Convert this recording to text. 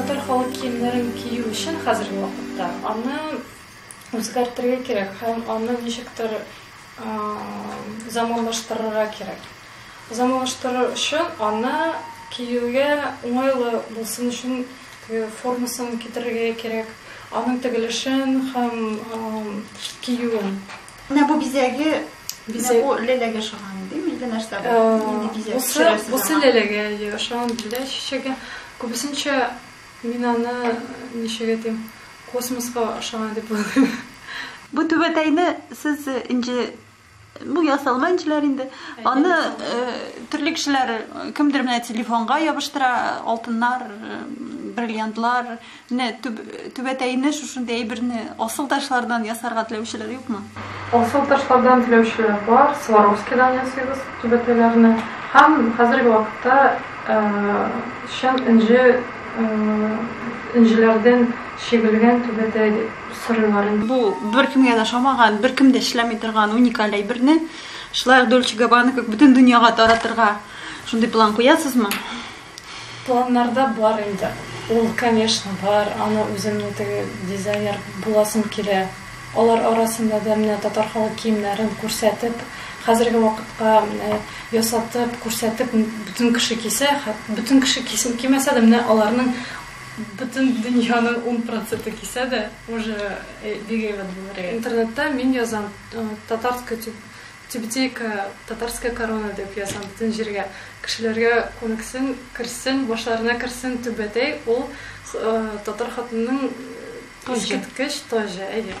Татар халык киемнәрен кию өчен хәзерге вакытта аны үзгәртергә кирәк һәм аны ничектер заманлаштырырга кирәк. Заманлаштырыр өчен аны киюгә уңайлы булсын өчен теге формасын китерергә кирәк, аның тегелешен һәм киюен. Менә бу бизәге, менә бу ләләгә ошаган, дими, или нәрсә бу? Нинди бизәк төшерәсез? Бусы ләләгә ошаган, ләлә чәчәге. Күбесенчә мин аны ничек әйтим, космоска ошаган дип уйлыйм. Бу түбәтәйне сез инде бу ясалма инҗиләр инде. Аны төрле кешеләр, кемдер менә телефонга ябыштыра, алтыннар, бриллиантлар. Менә түбәтәйне шушындый әйберне асыл ташлардан ясарга теләүчеләр юкмы? Асыл ташлардан теләүчеләр бар, Сваровскийдан ясыйбыз түбәтәйләрне. Һәм хәзерге вакытта чын энҗе энҗеләрдән чигелгән түбәтәй дип сорыйлар инде. Бу беркемгә дә ошамаган, беркем дә эшләми торган уникаль әйберне шулай ук Дольче Габбана кебек бөтен дөньяга таратырга шундый план куясызмы? Планнарда бар инде. Ул, конечно, бар. Аны үземнең теге дизайнер буласым килә. Алар арасында да менә татар халык киемнәрен күрсәтеп, хәзерге вакытка менә ясатып, күрсәтеп, бөтен кеше кисә, бөтен кеше кисен, кимәсә дә, менә аларның бөтен дөньяның 10 проценты кисә дә, уже бик әйбәт булыр иде. Интернетта мин язам, татарская тюбетейка, татарская корона дип язам бөтен җиргә. Кешеләргә күнексен, керсен, башларына керсен, түбәтәй ул татар хатынының искиткеч таҗы, әйе.